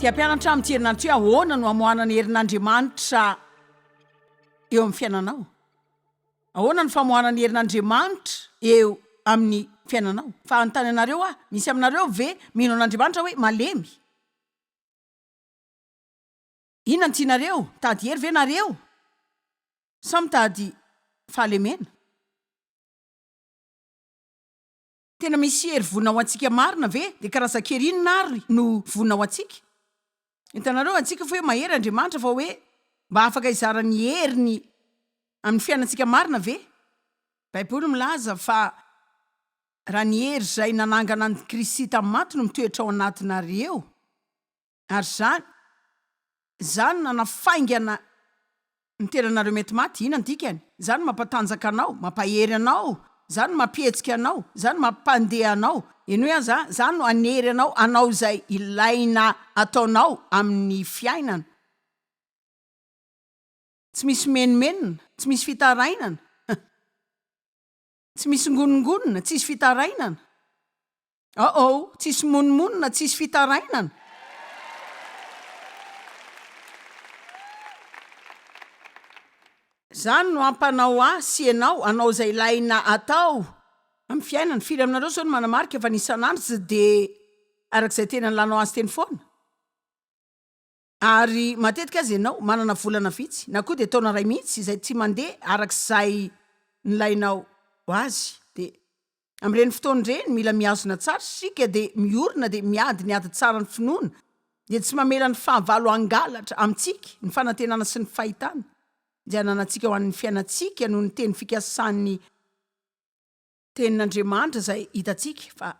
Te hampianatra amin'ity herinandro ity hoe ahoana no hamoahana ny herin'Andriamanitra eo amin'ny fiainanao. Ahoana no famoahana ny herin'Andriamanitra eo amin'ny fiainanao. Fa hanontany anareo aho, misy aminareo ve mino an'Andriamanitra hoe malemy? Inona no tianareo? Mitady hery ve nareo sa mitady fahalemena? Tena misy hery vonona ho antsika marina ve? Dia karazan-kery inona ary no vonona ho antsika? Hitanareo, antsika fa hoe mahery Andriamanitra fa hoe mba afaka hizara ny heriny amin'ny fiainantsika marina ve? Baiboly milaza fa raha ny hery izay nanangana an'i Kristy tamin'ny maty no mitoetra ao anatinareo, Ary izany, izany no nanafaingana ny tenanareo mety maty. Inona ny dikany? Izany no mampatanjaka anao, mampahery anao, izany no mampihetsika anao, izany no mampandeha anao. Henoy aza, izany no hanery anao hanao izay ilaina ataonao amin'ny fiainana. Tsy misy menomenona, tsy misy fitarainana, tsy misy ngonongonona, tsisy fitarainana. Oh oh, tsisy monomonona, tsisy fitarainana. Izany no hampanao ahy sy ianao hanao izay ilaina atao amin'ny fiainana. Firy aminareo izao no manamarika fa ny isan'andro tsy dia araka izay tena nilanao azy teny foana? Ary matetika aza ianao manana volana vitsy na koa dia taona iray mihitsy izay tsy mandeha araka izay nilainao azy. Dia amin'ireny fotoana ireny mila mihazona tsara isika dia miorina dia miady ny ady tsara ny finoana dia tsy mamela ny fahavalo hangalatra amintsika ny fanantenana sy ny fahitana izay ananantsika ho an'ny fiainantsika noho ny teny fikasan'ny tenin'Andriamanitra izay hitantsika fa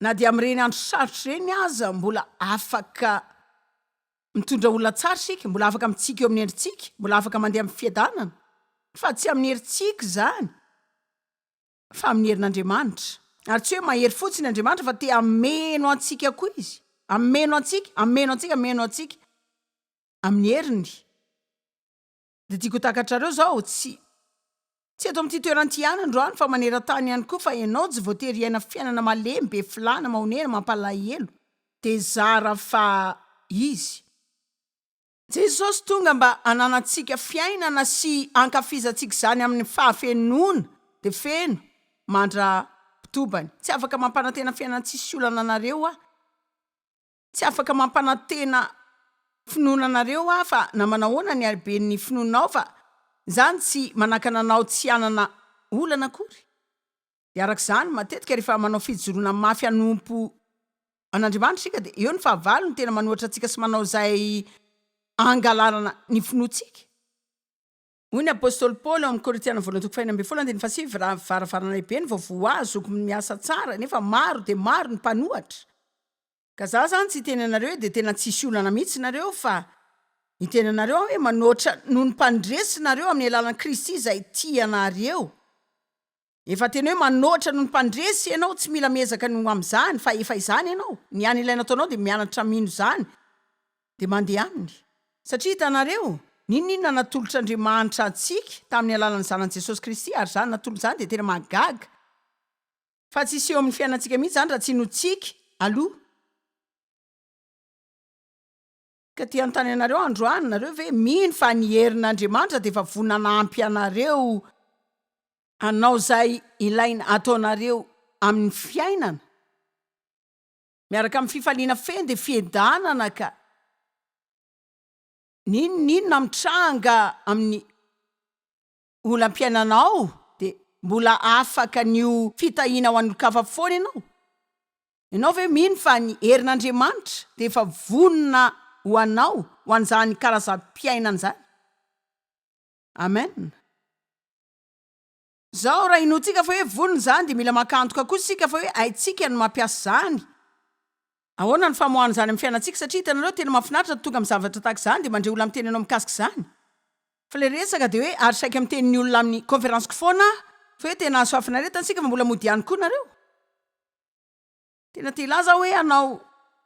Na dia amin'ireny andro sarotra ireny aza, mbola afaka mitondra olona tsara isika, mbola afaka mitsiky eo amin'ny endritsika, mbola afaka mandeha amin'ny fiadanana. Fa tsy amin'ny herintsika izany, fa amin'ny herin'Andriamanitra. Ary tsy hoe mahery fotsiny Andriamanitra, fa te hameno antsika koa Izy. Hameno antsika, hameno antsika, hameno antsika amin'ny heriny. Dia tiako ho takatrareo izao, tsy tsy eto amin'ity toerana ity ihany androany fa maneran-tany ihany koa fa ianao tsy voatery hiaina fiainana malemy, be filàna, mahonena, mampalahelo. Dia zara fa izy. Jesosy tonga mba hananantsika fiainana sy hankafizantsika izany amin'ny fahafenoana dia feno mandra-pitobany. Tsy afaka mampanantena fiainana tsisy olana anareo aho. Tsy afaka mampanantena finoana anareo aho fa na manahoana ny haben'ny finoanao fa izany tsy manakana anao tsy hanana olana akory. Dia araka izany, matetika rehefa manao fijoroana mafy hanompo an'Andriamanitra isika dia eo ny fahavalo no tena manohatra antsika sy manao izay hangalarana ny finoantsika. Hoy ny apostoly Paoly ao amin'ny Korintiana voalohany toko fahenina ambin'ny folo andininy fahasivy, Raha varavarana lehibe no vao voahazoko miasa tsara, nefa maro dia maro ny mpanohatra. Ka za zany tsy hiteny anareo hoe dia tena tsisy olana mihitsy nareo fa hiteny anareo aho hoe manoatra noho ny mpandresy nareo amin'ny alalan'i Kristy izay tia anareo. Efa tena hoe manoatra noho ny mpandresy ianao, tsy mila miezaka ny ho amin'izany fa efa izany ianao, ny hany ilaina ataonao dia mianatra mino izany dia mandeha aminy. Satria hitanareo, n'inon'inona natolotr'Andriamanitra antsika tamin'ny alalan'ny Zanany Jesosy Kristy ary izany natolony izany dia tena mahagaga. Fa tsy hiseho amin'ny fiainantsika mihitsy izany raha tsy inoantsika aloha. Ka te hanontany anareo aho androany, nareo ve mino fa ny herin'Andriamanitra dia efa vonona hanampy anareo hanao izay ilaina ataonareo amin'ny fiainana? Miaraka amin'ny fifaliana feno dia fiadanana ka. N'inon'inona mitranga amin'ny. olam-piainanao dia mbola afaka ny ho fitahiana ho an'olon-kafa foana ianao? Ianao ve mino fa ny herin'Andriamanitra dia efa vonona ho anao ho an'izany karazam-piainana izany? Amen. Izao, raha inoantsika fa hoe vonona izany dia mila maka antoka kosa isika fa hoe haintsika ny mampiasa izany. Ahoana ny famoahana izany amin'ny fiainantsika? Satria hitanareo, tena mahafinaritra ny tonga amin'ny zavatra tahaka izany dia mandre olona miteny anao mikasika izany. Fa ilay resaka dia hoe ary saika miteny ny olona amin'ny conférence-ko foana aho fa hoe tena azo fahafinaretana isika fa mbola mody ihany koa nareo. Tena te hilaza aho hoe hanao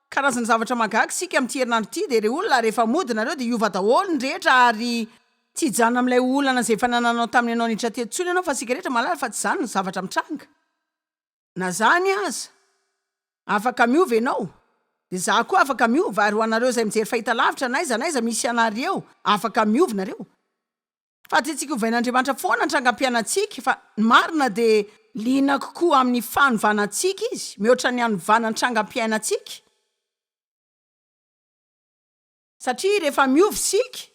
karazana zavatra mahagaga isika amin'ity herinandro ity dia re olona rehefa mody nareo dia hiova daholo ny rehetra ary tsy hijanona amin'ilay olana izay efa nananao tamin'ny ianao niditra teto intsony ianao fa isika rehetra mahalala fa tsy izany ny zavatra mitranga. Na izany aza, afaka miova ianao. Dia za koa afaka miova ary ho anareo izay mijery fahitalavitra n'aiza n'aiza misy anareo afaka miova nareo. Fa tiantsika hovain'Andriamanitra foana ny trangam-piainantsika fa ny marina dia liana kokoa amin'ny fanovana antsika Izy mihoatra ny hanovana ny trangam-piainantsika. Satria rehefa miova isika,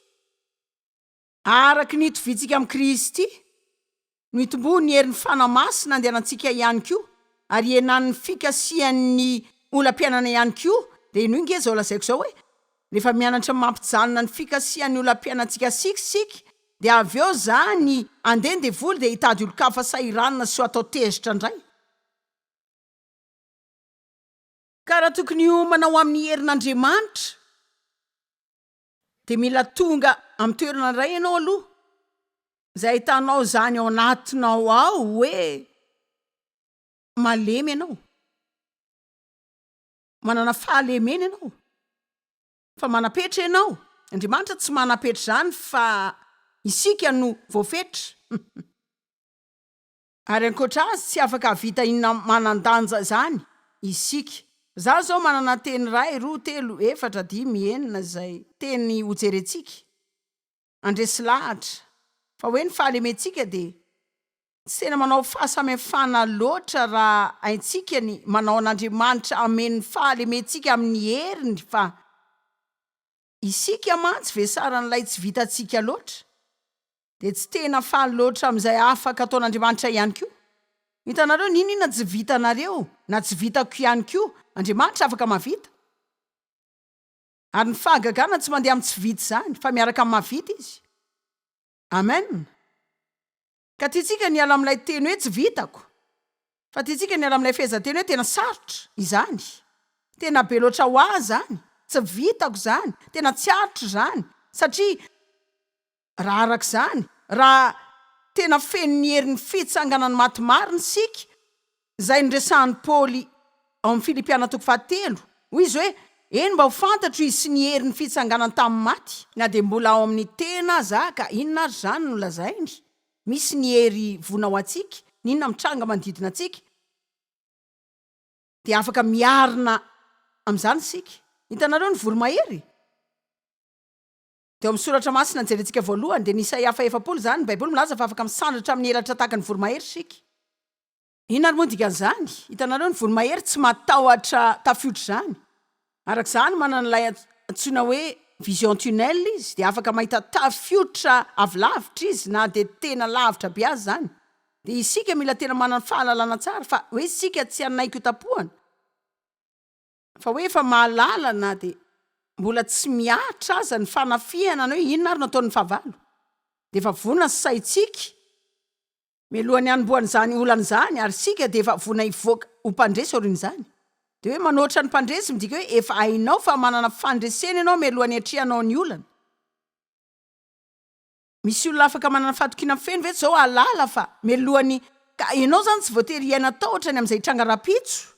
araka ny itoviantsika amin'i Kristy, no itomboan'ny herin'ny Fanahy Masina andehanantsika ihany koa, ary ihenan'ny fikasihan'ny olam-piainana ihany koa, dia henoy nge izao lazaiko izao hoe, rehefa mianatra mampijanona ny fikasihan'ny olam-piainantsika isika isika, dia avy eo izany andeha ny devoly dia hitady olon-kafa sahiranina sy ho atao tezitra indray. Ka raha tokony hiomana ho amin'ny herin'Andriamanitra, dia mila tonga amin'ny toerana iray ianao aloha, izay ahitanao izany ao anatinao ao hoe malemy ianao, manana fahalemena ianao, fa manam-petra ianao. Andriamanitra tsy manam-petra izany fa isika no voafetra. Ary ankoatra azy tsy afaka hahavita inona manan-danja izany isika. Za zao manana teny iray, roa, telo, efatra, dimy, enina izay teny hojerentsika, handresy lahatra fa hoe ny fahalementsika dia tsy tena manao fahasamihafana loatra raha haintsika ny manao an'Andriamanitra hameno ny fahalementsika amin'ny heriny fa isika mantsy vesaran'ilay tsy vitantsika loatra. Dia tsy tena faly loatra amin'izay afaka ataon'Andriamanitra ihany koa. Hitanareo, n'inon'inona tsy vitanareo, na tsy vitako ihany koa, Andriamanitra afaka mahavita. Ary ny fahagagana tsy mandeha amin'ny tsy vita izany, fa miaraka amin'ny mahavita Izy. Amen. Ka tiantsika ny hiala amin'ilay teny hoe tsy vitako, fa tiantsika ny hiala amin'ilay fehezanteny hoe tena sarotra izany, tena be loatra ho ahy izany, tsy vitako izany, tena tsy aritro izany, satria Raha araka izany, raha tena feno ny herin'ny fitsanganan'ny maty marina isika, izay noresahan'i Paoly ao amin'ny Filipiana toko fahatelo, hoy izy hoe, Eny, mba ho fantatro izy sy ny herin'ny fitsanganany tamin'ny maty, na dia mbola ao amin'ny tena aza aho, ka inona ary izany no lazainy? Misy ny hery voina ho antsika, n'inona mitranga manodidina antsika, dia afaka miarina amin'izany isika. Hitanareo ny voromahery? Dia ao amin'ny soratra masina nojerentsika voalohany, dia ny Isaia faha-40 izany, ny Baiboly milaza fa afaka misandratra amin'ny elatra tahaka ny voromahery isika. Inona ary moa ny dikan'izany? Hitanareo, ny voromahery tsy matahotra tafiotra izany. Araka izany, manana ilay antsoina hoe vision tunnel izy, dia afaka mahita tafiotra avy lavitra izy na dia tena lavitra be aza izany. Dia isika mila tena manana fahalalana tsara fa hoe isika tsy hanaiky ho tapohana. Fa hoe efa mahalala na dia mbola tsy mihatra aza ny fanafihana na hoe inona ary no ataon'ny fahavalo dia efa vonona ny saintsika mialohan'ny hanombohan'izany olana izany ary isika dia efa vonona hivoaka ho mpandresy aorian'izany. Dia hoe manoatra ny mpandresy midika hoe efa hainao fa manana fandresena ianao mialohan'ny hiatrehanao ny olana. Misy olona afaka manana fahatokiana feno ve zao hahalala fa mialohan'ny ka ianao izany tsy voatery hiaina tahotra ny amin'izay hitranga rahampitso.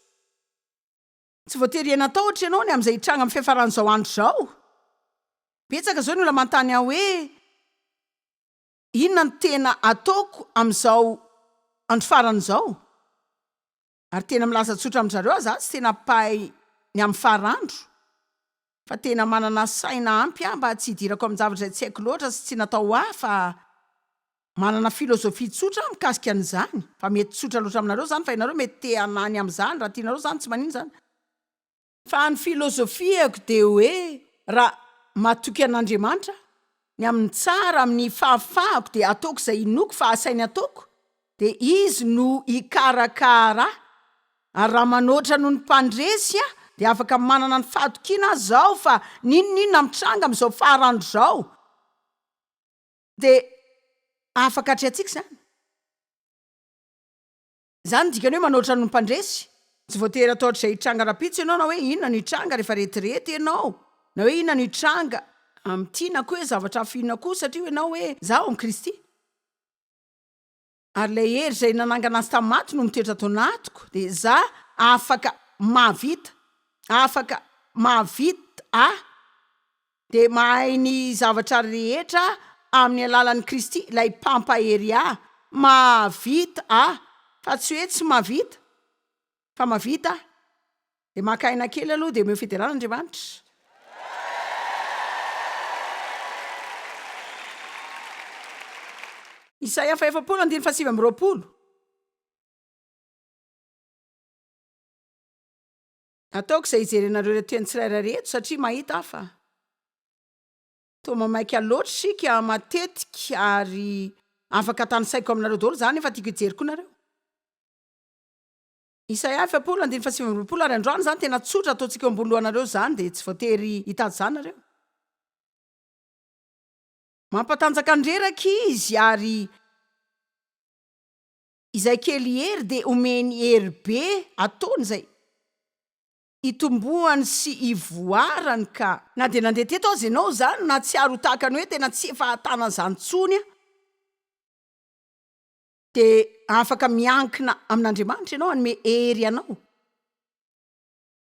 Tsy voatery hiaina tahotra ianao ny amin'izay hitranga amin'ny fiafaran'izao andro izao. Betsaka izao ny olona manontany ahy hoe, Inona no tena ataoko amin'izao andro farany izao? Ary tena milaza tsotra amin-dry zareo aho, izaho tsy tena mpahay ny amin'ny farandro, fa tena manana saina ampy aho mba tsy hidirako amin-javatra izay tsy haiko loatra sy tsy natao ho ahy fa Manana filozofia tsotra aho mikasika an'izany, fa mety tsotra loatra aminareo izany, fa ianareo mety te hanany amin'izany, raha tianareo izany, tsy maninona izany. Fa ny filozofiako dia hoe raha matoky an'Andriamanitra aho, ny amin'ny tsara, amin'ny fahafahako dia ataoko izay inoako fa asainy ataoko, dia Izy no hikarakara ahy, ary raha manoatra noho ny mpandresy aho, dia afaka manana ny fahatokiana aho izao fa n'inon'inona mitranga amin'izao farandro izao, Dia afaka atrehantsika izany. Izany no dikany hoe manoatra noho ny mpandresy. Tsy voatery atao ohatr'izay hitranga rahampitso ianao na hoe inona no hitranga rehefa retirety ianao, na hoe inona no hitranga amin'ity na koa hoe zavatra hafa inona koa satria ianao hoe izaho ao amin'i Kristy. Ary ilay hery izay nanangana azy tamin'ny maty no mitoetra ato anatiko, dia izaho afaka mahavita, afaka mahavita ahy, dia mahay ny zavatra rehetra amin'ny alalan'i Kristy ilay mpampahery ahy, mahavita aho, fa tsy hoe tsy mahavita, fa mahavita aho. Dia maka aina kely aloha dia omeo fiderana Andriamanitra. Isaia fahefapolo andininy fahasivy amby 20. Ataoko izay hijerenareo ireto teny tsirairay ireto satria mahita aho fa toa mamaika loatra isika matetika ary afaka tanisaiko aminareo daholo izany nefa tiako hijery koa nareo. Isaia 40 andininy faha 29 ary androany izany tena tsotra ataontsika eo ambony lohanareo izany dia tsy voatery hitady izany nareo. Mampatanjaka ny reraka izy ary Izay kely hery dia omeny hery be ataony izay hitomboany sy hivoarany ka. Na dia nandeha teto aza ianao izany nahatsiaro ho tahaka ny hoe tena tsy efa hahatana an'izany intsony aho dia afaka miankina amin'Andriamanitra ianao hanome hery anao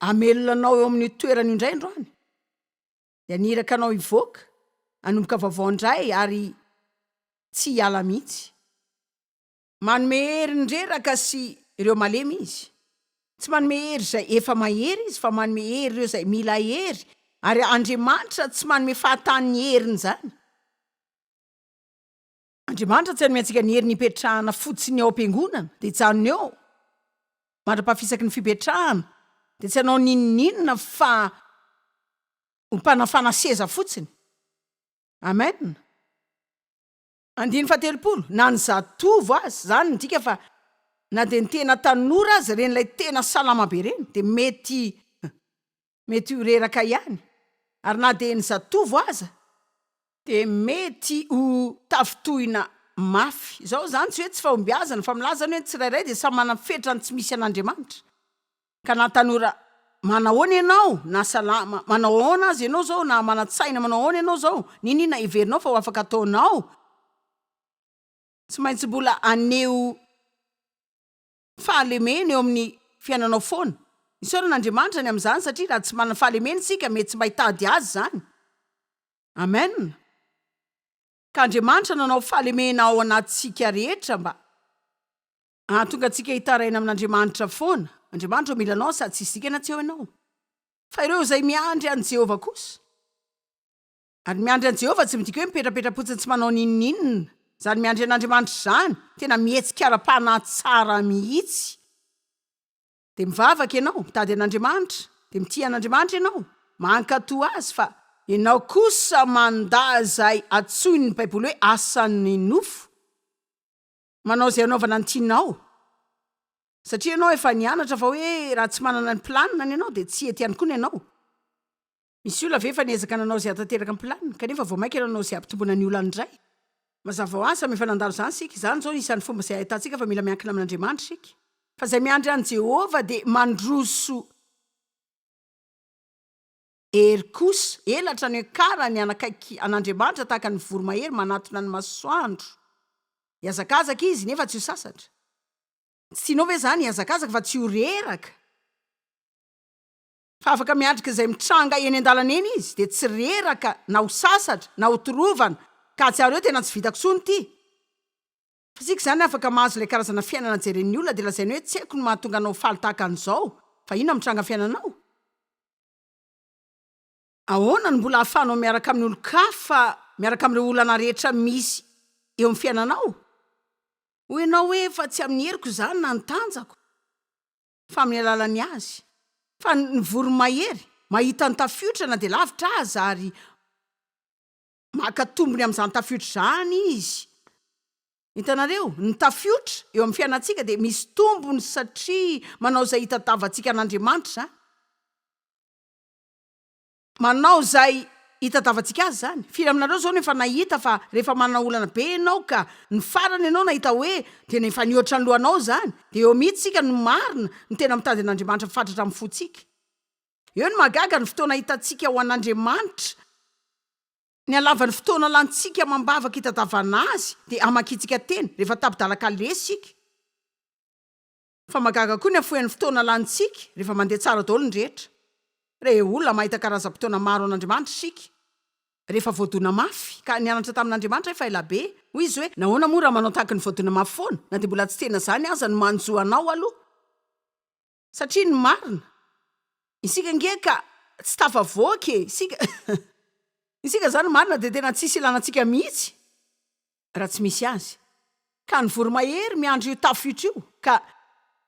hamelona anao eo amin'io toerana io indray androany dia haniraka anao hivoaka hanomboka vaovao indray ary tsy hiala mihitsy. Manome hery ny reraka sy ireo malemy Izy. Tsy manome hery izay efa mahery Izy fa manome hery ireo izay mila hery ary Andriamanitra tsy manome fahatany ny heriny izany. Andriamanitra tsy hanome antsika ny heriny hipetrahana fotsiny ao am-piangonana dia hijanona eo mandra-pahafisaky ny fipetrahana dia tsy hanao n'inon'inona fa ho mpanafana seza fotsiny. Amen. Andininy fahatelopolo, na ny zatovo aza, izany midika fa na dia ny tena tanora aza, ireny ilay tena salama be ireny, dia mety mety ho reraka ihany, ary na dia ny zatovo aza, dia mety ho tafintohina mafy. Izao izany tsy hoe tsy fahombiazana, fa milaza ny hoe ny tsirairay dia samy manana ny fetrany tsy misy an'Andriamanitra. Ka na tanora manahoana ianao, na salama manao ahoana aza ianao izao, na manan-tsaina manao ahoana ianao izao, n'inon'inona heverinao fa ho afaka ataonao, tsy maintsy mbola haneho fahalemena eo amin'ny fiainanao foana. Isaorana Andriamanitra ny amin'izany satria raha tsy manana fahalemena isika mety tsy mba hitady Azy izany. Amen. Ka Andriamanitra nanao fahalemena ao anatintsika rehetra mba. Hahatonga antsika hitaraina amin'Andriamanitra foana. Andriamanitra ô, mila Anao sady tsisy dikany tsy eo Ianao. Fa ireo izay miandry an'i Jehovah kosa. Ary ny miandry an'i Jehovah tsy midika hoe mipetrapetra-potsiny tsy manao n'inon'inona. Izany miandry an'Andriamanitra izany, tena mihetsika ara-panahy tsara mihitsy. Dia mivavaka ianao, mitady an'Andriamanitra, dia mitia an'Andriamanitra ianao, mankatò Azy, fa ianao kosa mandà izay antsoin'ny Baiboly hoe asan'ny nofo. Manao izay hanaovana ny tianao. Satria ianao efa nianatra fa hoe raha tsy manana ny planina ny anao dia tsy hety ihany koa ny anao. Misy olona ve efa niezaka nanao izay hahatanteraka ny planina kanefa vao mainka nanao izay hampitomboana ny olany indray? Mazava ho azy samy efa nandalo izany isika. Izany izao no isan'ny fomba izay ahitantsika fa mila miankina amin'Andriamanitra isika. Fa izay miandry an'i Jehovah dia mandroso hery kosa. Elatra no iakarany hanakaiky an'Andriamanitra tahaka ny voromahery manatona ny masoandro. Hihazakazaka izy nefa tsy ho sasatra. Tsy tianao ve izany hihazakazaka fa tsy ho reraka? Fa afaka miatrika izay mitranga eny an-dalana eny izy dia tsy reraka na ho sasatra na ho torovana ka hahatsiaro hoe tena tsy vitako intsony ity. Fa isika izany afaka mahazo ilay karazana fiainana jeren'ny olona dia lazainy hoe tsy haiko ny mahatonga anao faly tahaka an'izao fa inona mitranga amin'ny fiainanao? Ahoana no mbola ahafahanao miaraka amin'ny olon-kafa, miaraka amin'ireo olana rehetra misy eo amin'ny fiainanao? Hoy ianao hoe, Fa tsy amin'ny heriko izany na ny tanjako, fa amin'ny alalan'ny Azy. Fa ny voromahery, mahita ny tafiotra na dia lavitra aza, ary maka tombony amin'izany tafiotra izany izy. Hitanareo, ny tafiotra eo amin'ny fiainantsika dia misy tombony satria manao izay hitadavantsika an'Andriamanitra izany. Manao izay hitadavantsika azy izany. Firy aminareo izao no efa nahita fa rehefa manana olana be ianao ka ny farany ianao nahita hoe tena efa nihoatra ny lohanao izany, dia eo mihitsy isika no marina no tena mitady an'Andriamanitra fatratra amin'ny fontsika. Eo no mahagaga ny fotoana hitantsika ho an'Andriamanitra, ny halavan'ny fotoana lanintsika amam-bavaka hitadavana Azy dia hamakiantsika teny rehefa tapi-dalan-kalesy isika. Fa mahagaga koa ny hafohen'ny fotoana lanintsika rehefa mandeha tsara daholo ny rehetra. Re olona mahita karazam-potoana maro an'Andriamanitra isika rehefa voadona mafy, ka nianatra tamin'Andriamanitra efa elabe. Hoy izy hoe, Nahoana moa raha manao tahaky ny voadona mafy foana, na dia mbola tsy tena izany aza no manjo anao aloha? Satria ny marina. Isika ange ka tsy tafavoaka e! Isika isika izany marina dia tena tsisy ilana antsika mihitsy raha tsy misy azy. Ka ny voromahery miandry io tafiotra io ka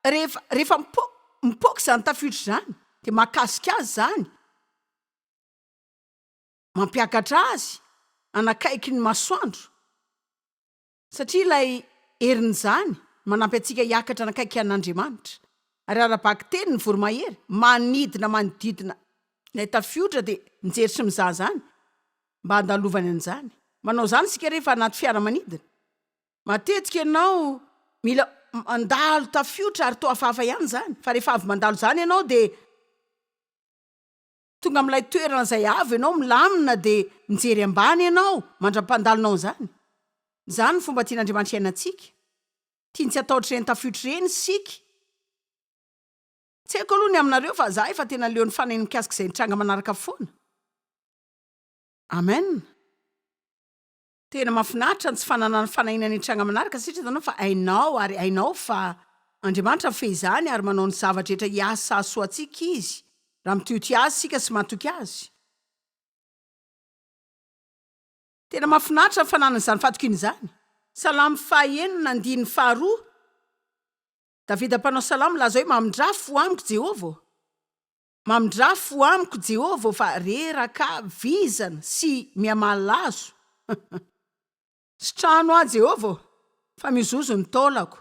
rehefa rehefa mipo mipoaka izany tafiotra izany dia mahakasika azy izany, mampiakatra azy hanakaiky ny masoandro. Satria ilay herin'izany manampy antsika hiakatra hanakaiky an'Andriamanitra. Ary ara-bakiteny ny voromahery, manidina manodidina ilay tafiotra dia mijery sy mizaha izany mba handalovany an'izany. Manao izany isika rehefa anaty fiaramanidina. Matetika ianao mila mandalo tafiotra ary toa hafahafa ihany izany, fa rehefa avy mandalo izany ianao dia. Tonga amin'ilay toerana izay avo ianao, milamina dia mijery ambany ianao mandra-pandalonao an'izany. Izany no fomba tian'Andriamanitra hiainantsika. Tiany tsy hatahotra ireny tafiotra ireny isika. Tsy haiko aloha ny aminareo fa za efa tena leon'ny fanahy mikasika izay nitranga manaraka foana. Amen. Tena mahafinaritra ny tsy fananana fanahiana ny hitranga manaraka satria hitanao fa hainao ary hainao fa Andriamanitra mifehy izany ary manao ny zava-drehetra hiasa hahasoa antsika Izy raha mitohitohy Azy isika sy matoky Azy. Tena mahafinaritra ny fananana izany fahatokiana izany. Salamo fahaenina andininy faharoa, Davida mpanao salamo milaza hoe Mamindrà fo amiko Jehovah ô. Mamindrà fo amiko Jehovah ô fa reraka vizana sy mihamalazo. Sitrano aho Jehovah ô fa mihozozo ny taolako.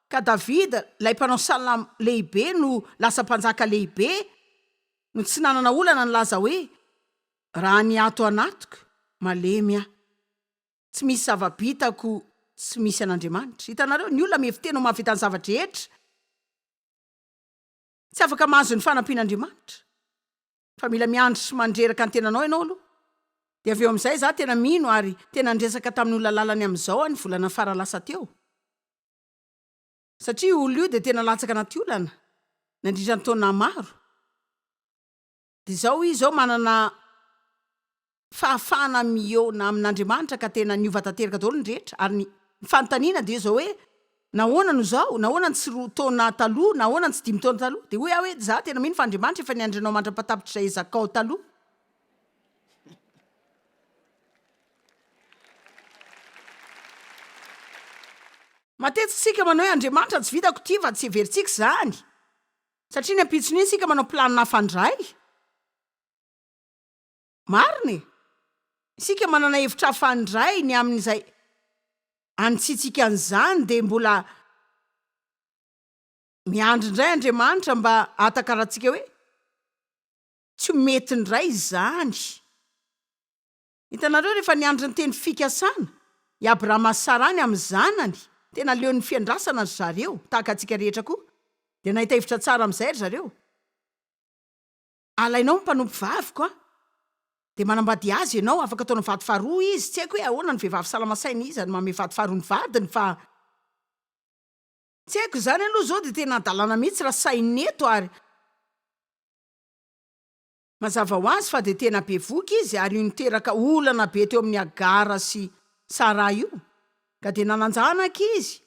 Ka Davida ilay mpanao salamo lehibe no lasa mpanjaka lehibe no tsy nanana olana nilaza hoe raha ny ato anatiko malemy aho. Tsy misy zava-bitako tsy misy an'Andriamanitra. Hitanareo, ny olona mihevi-tena ho mahavita ny zava-drehetra. Tsy afaka mahazo ny fanampian'Andriamanitra. Fa mila miandry sy mandreraka ny tenanao ianao aloha. Dia avy eo amin'izay izaho tena mino ary tena niresaka tamin'ny olona lalany amin'izao aho ny volana fara lasa teo. Satria io olona io dia tena latsaka anaty olana nandritra ny taona maro. Dia izao izy izao manana fahafahana mihaona amin'Andriamanitra ka tena niova tanteraka daholo ny rehetra ary ny fanontaniana dia izao hoe nahoana no izao, nahoana no tsy roa taona taloha, nahoana no tsy dimy taona taloha, dia hoy aho hoe za tena mino fa Andriamanitra efa niandry anao mandra-pahatapitr'izay ezakao taloha. Matetika isika manao hoe Andriamanitra tsy vitako ity fa tsy heverintsika izany satria ny ampitson'iny isika manao planina hafa indray. Marina e! Isika manana hevitra hafa indray ny amin'izay anitsiantsika an'izany dia mbola miandry indray Andriamanitra mba hahatakarantsika hoe tsy ho mety indray izany. Hitanareo rehefa niandry ny teny fikasana i Abrahama sy Saraha ny amin'ny zanany, tena leon'ny fiandrasana ry zareo, tahaka antsika rehetra koa, dia nahita hevitra tsara amin'izay ry zareo. Alainao ny mpanompo vaviko an! Dia manambady azy ianao, afaka ataonao vady faharoa izy, tsy haiko hoe ahoana ny vehivavy salama saina iza no manome vady faharoa ny vadiny fa. Tsy haiko, izany aloha izao dia tena hadalana mihitsy raha sahin'ny eto ary. Mazava ho azy fa dia tena bevohoka izy ary io niteraka olana be teo amin'i Hagara sy Saraha io, ka dia nanan-janaka izy.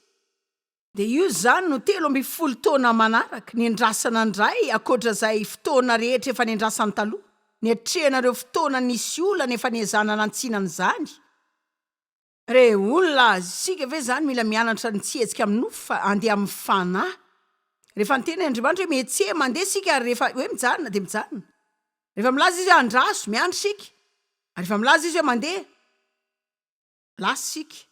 Dia io izany no 13 taona manaraka, niandrasana indray ankoatra izay fotoana rehetra efa niandrasany taloha, niatrehana ireo fotoana nisy olana efa niezahana nantsina an'izany. Re olona, isika ve izany mila mianatra ny tsy hihetsika amin'ny nofo fa handeha amin'ny fanahy? Rehefa niteny Andriamanitra hoe mihetseha, mandeha isika ary rehefa hoe mijanona dia mijanona. Rehefa milaza Izy hoe andraso, miandry isika. Ary rehefa milaza Izy hoe mandeha, lasa isika.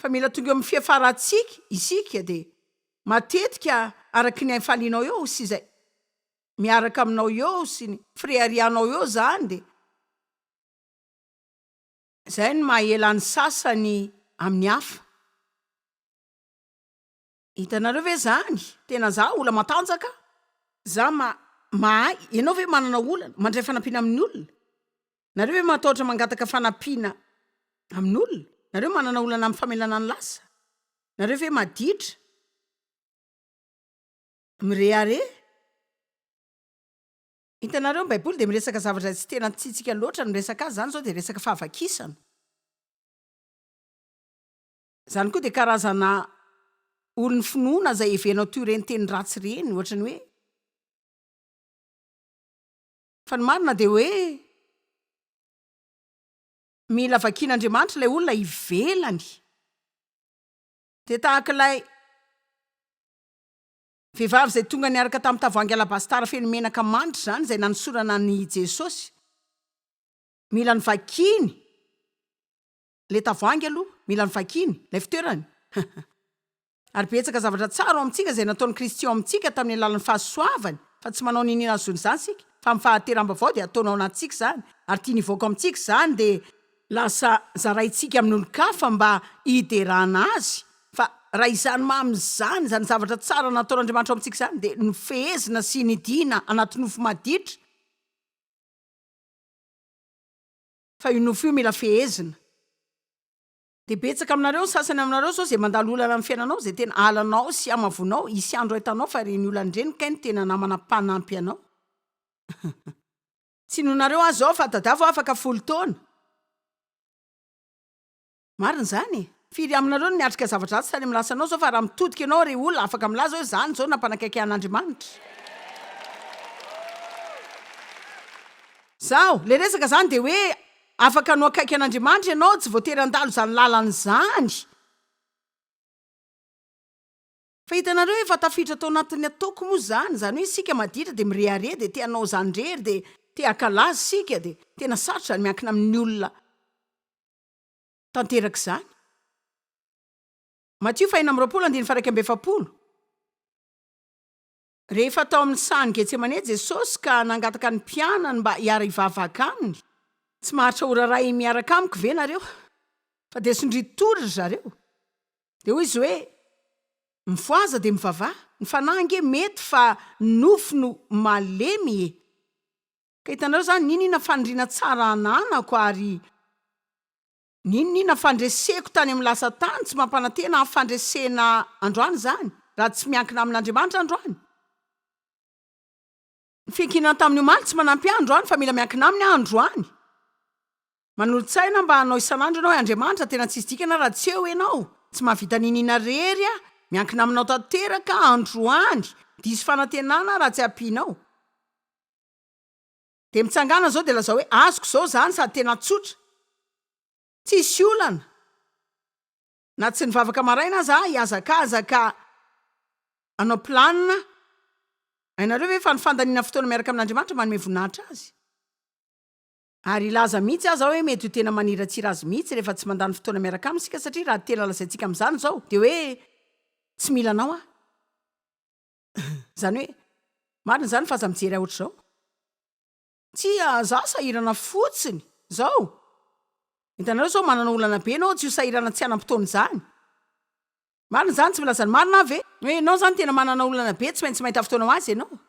Fa mila tonga eo amin'ny fiafarantsika isika dia matetika araky ny hafalianao eo sy izay miaraka aminao eo sy ny fireharehanao eo izany dia izay no maha ela ny sasany amin'ny hafa. Hitanareo ve izany? Tena za olona matanjaka, za ma mahay, ianao ve manana olana mandray fanampiana amin'ny olona? Nareo ve matahotra mangataka fanampiana amin'olona? Nareo manana olana amin'ny famelana ny lasa? Nareo ve maditra? Mirehareha? Hitanareo ny baiboly dia miresaka zavatra izay tsy tena tiantsika loatra ny miresaka azy, izany izao dia resaka fahavakisana. Izany koa dia karazana olon'ny finoana izay heverinao toy ireny teny ratsy ireny, ohatra ny hoe. Fa ny marina dia hoe mila vakian'Andriamanitra ilay olona ivelany. Dia tahaka ilay vehivavy izay tonga niaraka tamin'ny tavoahangy alabastara feno menaka manitra izany izay nanosorana an'i Jesosy. Mila novakiany ilay tavoahangy aloha, mila novakiany ilay fitoerany. Ary betsaka zavatra tsara ao amintsika izay nataon'i Kristy ao amintsika tamin'ny alalan'ny fahasoavany, fa tsy manao niniana ahazoana izany isika, fa amin'ny fahateram-baovao dia ataony ao anatintsika izany, ary tiany hivoaka ao amintsika izany, dia lasa zaraintsika amin'olon-kafa mba hiderana Azy, fa raha izany mamy izany, izany zavatra tsara nataon'Andriamanitra ao amintsika izany, dia nofehezina sy nidiana anaty nofo maditra, fa io nofo io mila fehezina. Dia betsaka aminareo, ny sasany aminareo zao izay mandalo olana amin'ny fiainanao, izay tena halanao sy hamavonao, hisy andro ahitanao fa ireny olana ireny kay no tena namana mpanampy anao. Tsy inoanareo aho zao fa tadiavo aho afaka folo taona. Marina izany e! Firy aminareo no niatrika zava-dratsy tany amin'ny lasanao zao fa raha mitodika ianao ry olona afaka milaza hoe zany zao nampanakaiky ahy an'Andriamanitra. Zao, le resaka zany dia hoe Afaka ny ho akaiky an'Andriamanitra ianao, tsy voatery handalo izany lalana izany. Fa hitanareo efa tafiditra tao anatin'ny ataoko moa izany, izany hoe isika maditra dia mirehareha dia te hanao izany irery dia te hankalaza isika dia tena sarotra izany miankina amin'ny olona tanteraka izany. Matio faha 26 andininy faha 41. Rehefa tao amin'ny sahan'i Getsemane Jesosy ka nangataka ny mpianany mba hiara-hivavaka aminy, Tsy maharitra ora iray miaraka amiko ve nareo? Fa dia sondrian-tory ry zareo. Dia hoy izy hoe, Mifohaza dia mivavaha. Ny fanahy ange mety fa ny nofo no malemy e! Ka hitanareo izany, n'inon'inona faniriana tsara ananako ary N'inon'inona fandreseko tany amin'ny lasa tany, tsy mampanantena ahy fandresena androany izany, raha tsy miankina amin'Andriamanitra androany. Ny fiankinana tamin'ny omaly tsy manampy ahy androany fa mila miankina aminy aho androany. Manolo-tsaina mba hanao isan'andro ianao hoe Andriamanitra, tena tsisy dikany aho raha tsy eo ianao. Tsy mahavita n'inon'inona irery aho. Miankina aminao tanteraka aho androany. Diso fanantenana aho raha tsy ampianao. Dia mitsangàna izao dia lazao hoe azoko izao izany sady tena tsotra. Tsisy olana. Na tsy nivavaka maraina aza aho hihazakazaka hanao planina. Hainareo ve fa ny fandaniana fotoana miaraka amin'Andriamanitra manome voninahitra Azy? Ary hilaza mihitsy aza aho hoe mety ho tena maniratsira Azy mihitsy rehefa tsy mandany fotoana miaraka Aminy isika satria raha tena lazaintsika amin'izany izao dia hoe tsy mila anao aho. Izany hoe, marina izany fa aza mijery ahy ohatr'izao. Tsia, za sahirana fotsiny, zao. Hitanareo zao manana olana be ianao, tsy ho sahirana tsy hanam-potoana izany. Marina izany, tsy milaza ny marina aho ve? Hoe ianao izany tena manana olana be, tsy maintsy mahita fotoana ho azy ianao.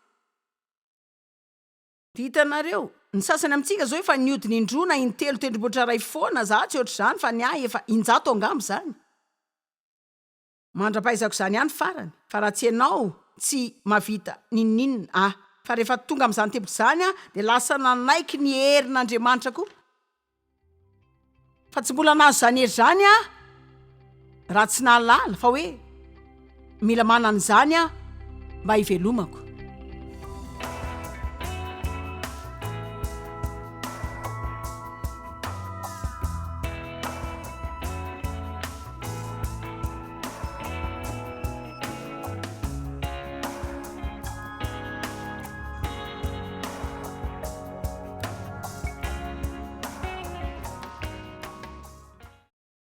Dia hitanareo, ny sasany amintsika zao efa nihodina indroa na intelo tendrombohitra iray foana, za tsy ohatr'izany fa ny ahy efa injato angamba izany. Mandra-pahaizako izany ihany farany, fa raha tsy ianao tsy mahavita n'inon'inona aho. Fa rehefa tonga amin'izany teboka izany aho dia lasa nanaiky ny herin'Andriamanitra koa. Fa tsy mbola nahazo izany hery izany aho raha tsy nahalala fa hoe mila manana izany aho mba hivelomako.